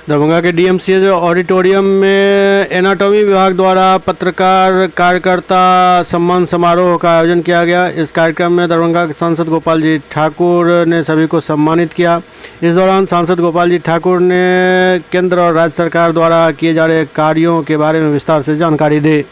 दरभंगा के DMCH auditorium में anatomy विभाग द्वारा पत्रकार कार्यकर्ता सम्मान समारोह का आयोजन किया गया। इस कार्यक्रम में दरभंगा के सांसद गोपाल जी ठाकुर ने सभी को सम्मानित किया। इस दौरान सांसद गोपाल जी ठाकुर ने केंद्र और राज्य सरकार द्वारा किए जा रहे कार्यों के बारे में विस्तार से जानकारी दी।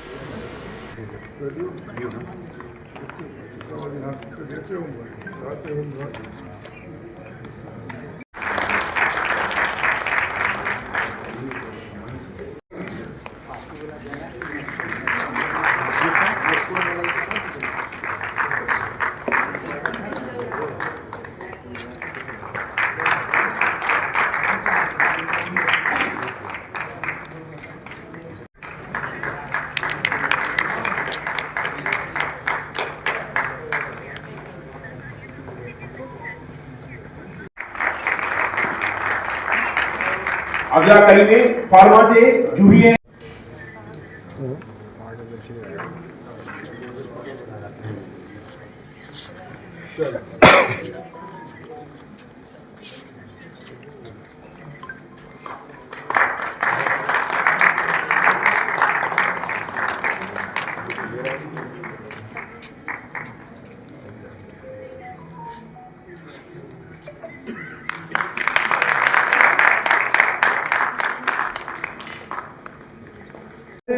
अगला कड़ी में फार्मा से जूही है।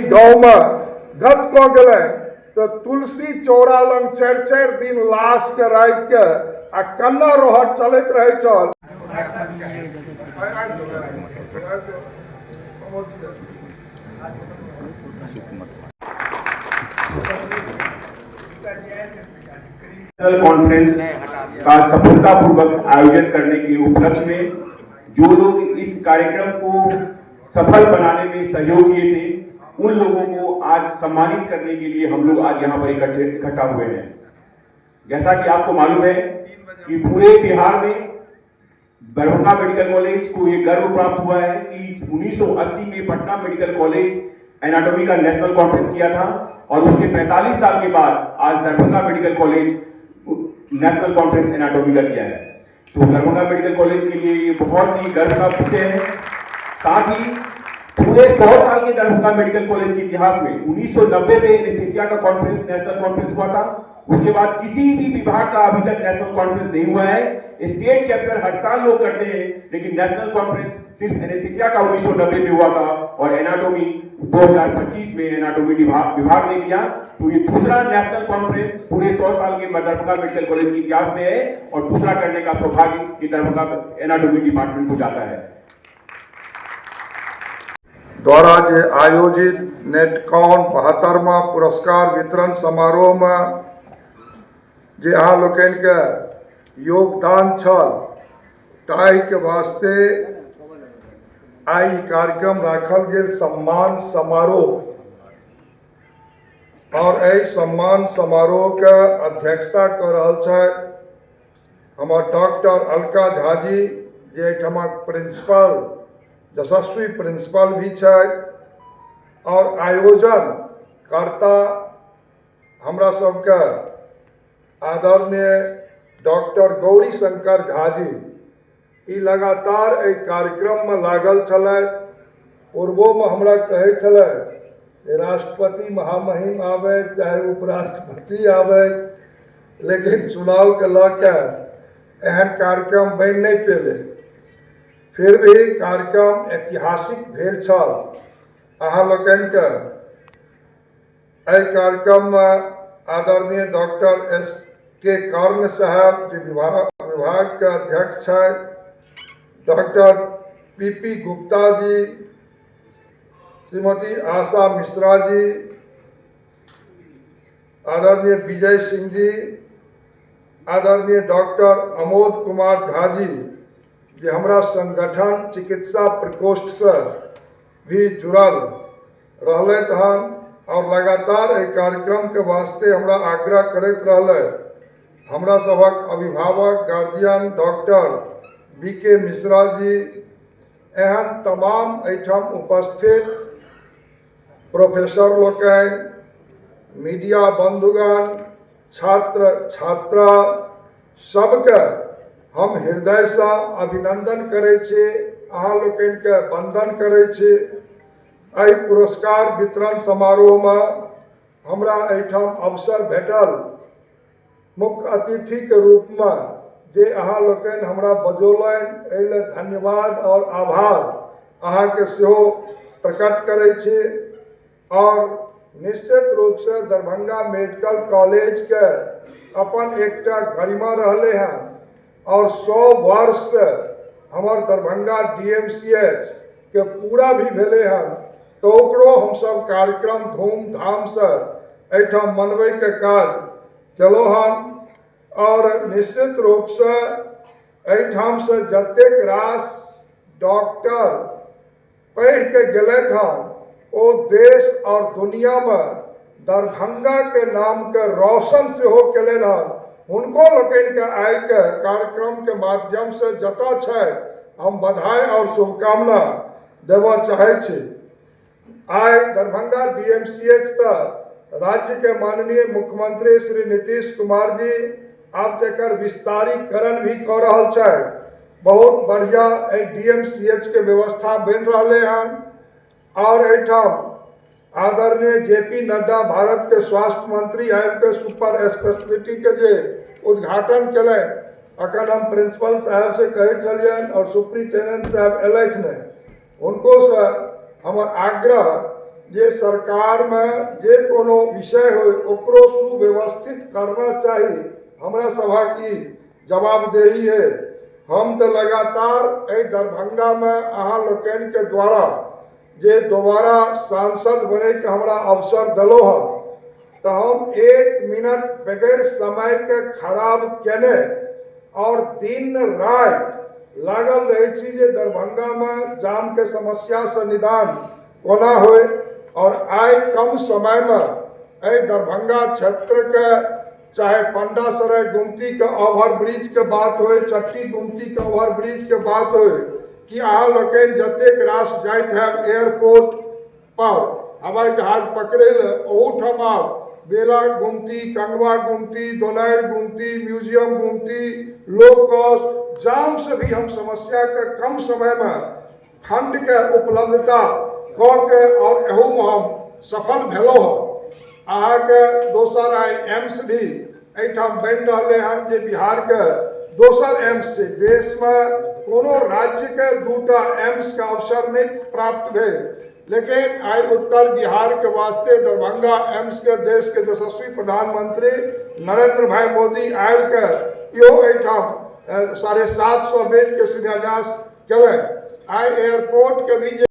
गाँव में गत कऽ गेलै तऽ तुलसी चौरा लग चारि चारि दिन लाश के राखि के आ कन्ना रोहट चलैत रहै छल। नेशनल कॉन्फ्रेंस का सफलतापूर्वक आयोजन करने के उपलक्ष्य में जो लोग इस कार्यक्रम को सफल बनाने में सहयोग किए थे, उन लोगों को आज सम्मानित करने के लिए हम लोग आज यहाँ पर इकट्ठा हुए हैं। जैसा कि आपको मालूम है कि पूरे बिहार में दरभंगा मेडिकल कॉलेज को ये गर्व प्राप्त हुआ है कि 1980 में पटना मेडिकल कॉलेज एनाटॉमी का नेशनल कॉन्फ्रेंस किया था और उसके 45 साल के बाद आज Darbhanga medical college national conference anatomy का किया है। तो दरभंगा मेडिकल कॉलेज के लिए ये बहुत ही गर्व का विषय है। साथ ही पूरे 100 साल के दरभंगा मेडिकल कॉलेज के इतिहास में 1990 में एनेस्थीसिया का कॉन्फ्रेंस नेशनल कॉन्फ्रेंस हुआ था। उसके बाद किसी भी विभाग का अभी तक नेशनल कॉन्फ्रेंस नहीं हुआ है। स्टेट चैप्टर हर साल लोग करते हैं, लेकिन नेशनल कॉन्फ्रेंस सिर्फ एनेस्थीसिया का 1990 में हुआ था और एनाटॉमी 2025 में एनाटॉमी विभाग ने किया। तो ये दूसरा नेशनल कॉन्फ्रेंस पूरे 100 साल के दरभंगा मेडिकल कॉलेज के इतिहास में है और दूसरा करने का सौभाग्य ये दरभंगा एनाटॉमी डिपार्टमेंट को जाता है। द्वारा जे आयोजित नेटकॉन 72वां पुरस्कार वितरण समारोह में जे अहाँ लोकनि के योगदान छल ताहि के वास्ते आइ ई कार्यक्रम राखल गेल सम्मान समारोह। और एहि सम्मान समारोह के अध्यक्षता कऽ रहल छथि हमर डॉक्टर अलका झा जी, जे एहिठमक प्रिंसिपल, यशस्वी प्रिंसिपल भी छथि और आयोजन कर्ता हमरा सबके आदरणीय डॉक्टर गौरी शंकर झा जी। ई लगातार एहि कार्यक्रममे लागल छलथि। पूर्वोमे हमरा कहै छलथि जे राष्ट्रपति महामहिम आबथि चाहे उपराष्ट्रपति आबथि, लेकिन चुनावके लऽ के एहन कार्यक्रम बनि नहि पेलै। फिर भी कार्यक्रम ऐतिहासिक भेल छल। अहाँ लोकनिके एहि कार्यक्रममे आदरणीय डॉक्टर एस के कर्ण साहब जे विभागके अध्यक्ष छथि, डॉक्टर पी पी गुप्ता जी, श्रीमती आशा मिश्रा जी, आदरणीय विजय सिंह जी, आदरणीय डॉक्टर अमोद कुमार झा जी जे हमरा संगठन चिकित्सा प्रकोष्ठसँ भी जुड़ल रहलथि हन और लगातार एहि कार्यक्रमके वास्ते हमरा आग्रह करैत रहलथि। हमरा सभक अभिभावक गार्जियन डॉक्टर बी के मिश्रा जी, एहन तमाम एहिठाम उपस्थित प्रोफेसर लोकनि, मीडिया बंधुगण, छात्र छात्रा सबके हम हृदयसँ अभिनंदन करै छी। अहाँ लोकनिके वंदन करै छी। एहि पुरस्कार वितरण समारोहमे हमरा एहिठाम अवसर भेटल मुख्य अतिथिके रूपमे, जे अहाँ लोकनि हमरा बजौलनि, एहि लए धन्यवाद आओर आभार अहाँके सेहो प्रकट करै छी। और निश्चित रूपसँ दरभंगा मेडिकल कॉलेजके अपन एकटा गरिमा रहलै हँ और 100 वर्ष हमर दरभंगा DMCH के पूरा भी भेलै हँ, तऽ ओकरो हमसब कार्यक्रम धूमधामसँ एहिठाम मनबैके काज केलहुँ हँ। और निश्चित रूपसँ एहिठामसँ जतेक रास डॉक्टर पढ़ि के गेलथि हँ, ओ देश और दुनियामे दरभंगाके नामके रोशन सेहो केलनि हँ। हुनको लोकनिके आइके कार्यक्रमके माध्यमसँ जतऽ छथि हम बधाई और शुभकामना देबऽ चाहै छी। आइ दरभंगा DMCH तऽ राज्यके माननीय मुख्यमंत्री श्री नीतीश कुमार जी आब तकर विस्तारीकरण भी कऽ रहल छथि। बहुत बढ़िया एहि DMCH के व्यवस्था बनि रहलै हन। और एहिठाम आदरणीय JP Nadda Bharat के स्वास्थ्य मंत्री आबि के सुपर स्पेशलिटी के जे उद्घाटन केलनि, अखन हम प्रिंसिपल साहब से कहै छलियनि और सुपरिटेंडेंट साहब एलथि नहि, हुनकोसँ हमर आग्रह जे सरकारमे जे कोनो विषय होइ ओकरो सुव्यवस्थित करना चाही। हमरा सभक ई जवाबदेही है। हम तऽ लगातार एहि दरभंगामे अहाँ लोकनिके द्वारा जे दोबारा सांसद बनैके हमरा अवसर देलहुँ हँ, तऽ हम 1 मिनट बगैर समयके खराब केने और दिन राति लागल रहै छी जे दरभंगामे जामके समस्यासँ निदान कोना होइ। और आइ कम समयमे एहि दरभंगा क्षेत्रके चाहे पंडासराय गुमती के ओवर ब्रिज के बात हो, चट्टी गुमती के ओवर ब्रिज के बात हो, कि अहाँ लोकनि जतेक रास जाइत हैब एयरपोर्ट पर हवाई जहाज पकड़ै लए, ओहूठाम आब बेला गुमती, कंगवा गुमती, दोनारि गुमती, म्यूजियम गुमती, लोकस जाम से भी हम समस्या के कम समय में फंड के उपलब्धता कऽ के और एहूमे हम सफल भेलहुँ हँ। अहाँके दोसर आइ एम्स भी एहिठाम बनि रहलै हन, जे बिहारके दोसर एम्स छै। देशमे कोनो राज्यके 2टा एम्सके अवसर नहि प्राप्त भेल, लेकिन आइ उत्तर बिहारके वास्ते दरभंगा एम्सके देशके यशस्वी प्रधानमंत्री नरेंद्र भाई मोदी आबिके इहो एहिठाम 750 बेडके शिलान्यास केलनि। आइ एयरपोर्टके भी जे